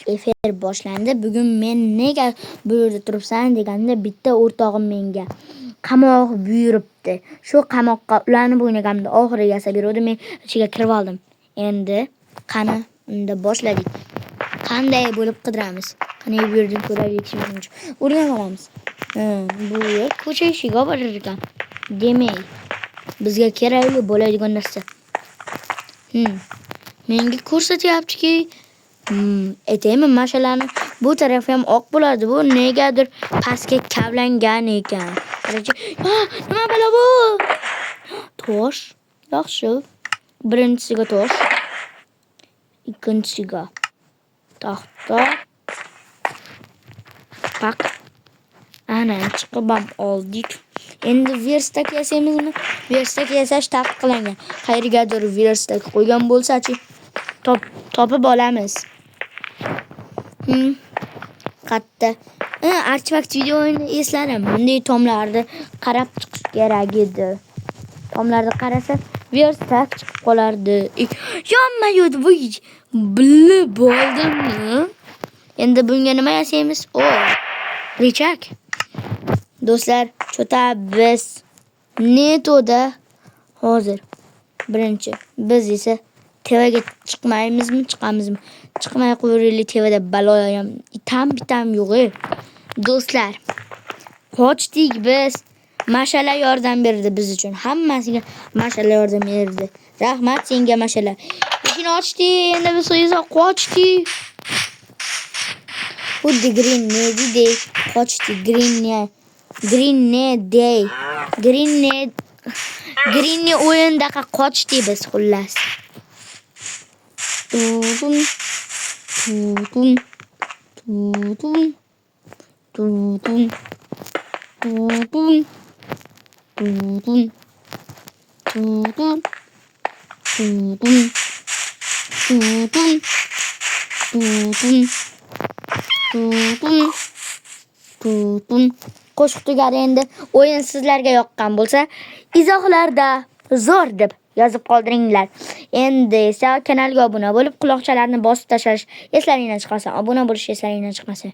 Efir boshlandi. Bugun men nega bu yerda turibsan deganda bitta o'rtog'im menga qamoq buyuribdi. Shu qamoqqa ulanib o'ynaganimda oxiri yasab beruvdi. Men ichiga kirib oldim. Endi qani unda boshladik. Qanday bo'lib qidiramiz? Qani bu yerdan ko'raylik shuncha. O'rganib olamiz. Bu yer ko'cha eshigi borar ekan. Demak, bizga kerakli bo'ladigan narsa. Menga ko'rsatyaptiki, aytaymi, mashalarni bu tarafi ham oq bo'ladi. Bu negadir pastga kavlangan ekan. Qarachi, nima balo bu? Tosh. Yaxshi. Birinchisiga tosh. Ikkinchisiga taxta. Paq. Ana chiqib ham oldik. Endi верстак yasaymizmi? Верстак yasash taqiqlangan. Qayergadir верстак qo'ygan bo'lsa-chi, topib olamiz. Qatta? Archivakt videoni esladim. Bunday tomlarni qarab chiqish kerak edi. Tomlarni qarasa верстак chiqib qolardi. Yonma-yo'd voy, bilib oldimmi? Endi bunga nima yasaymiz? O, рычаг. Do'stlar, что-то biz netoda hozir birinchi biz esa tevaga chiqmaymizmi, chiqamizmi? Chiqmay qo'yaylik, tevada balo ham itam bitam yo'q. Do'stlar, qochdik biz. Mashala yordam berdi biz uchun. Hammasiga mashala yordam berdi. Rahmat senga, mashala. Eshikni ochdik, endi biz esa qochdik. Xuddi Granny'dek qochdik. Granny, Granny day. Granny, Granny o'yindaqa qochdik biz xullas. Tutun, tutun, tutun, tutun, tutun, tutun, tutun, tutun, tutun, tutun, tutun, tutun. Qo'shiq tugadi endi. O'yin sizlarga yoqqan bo'lsa, izohlarda zo'r deb yozib qoldiringlar. Endi esa kanalga obuna bo'lib, quloqchalarni bosib tashlash eslaringdan chiqmasin. Obuna bo'lish eslaringdan chiqmasin.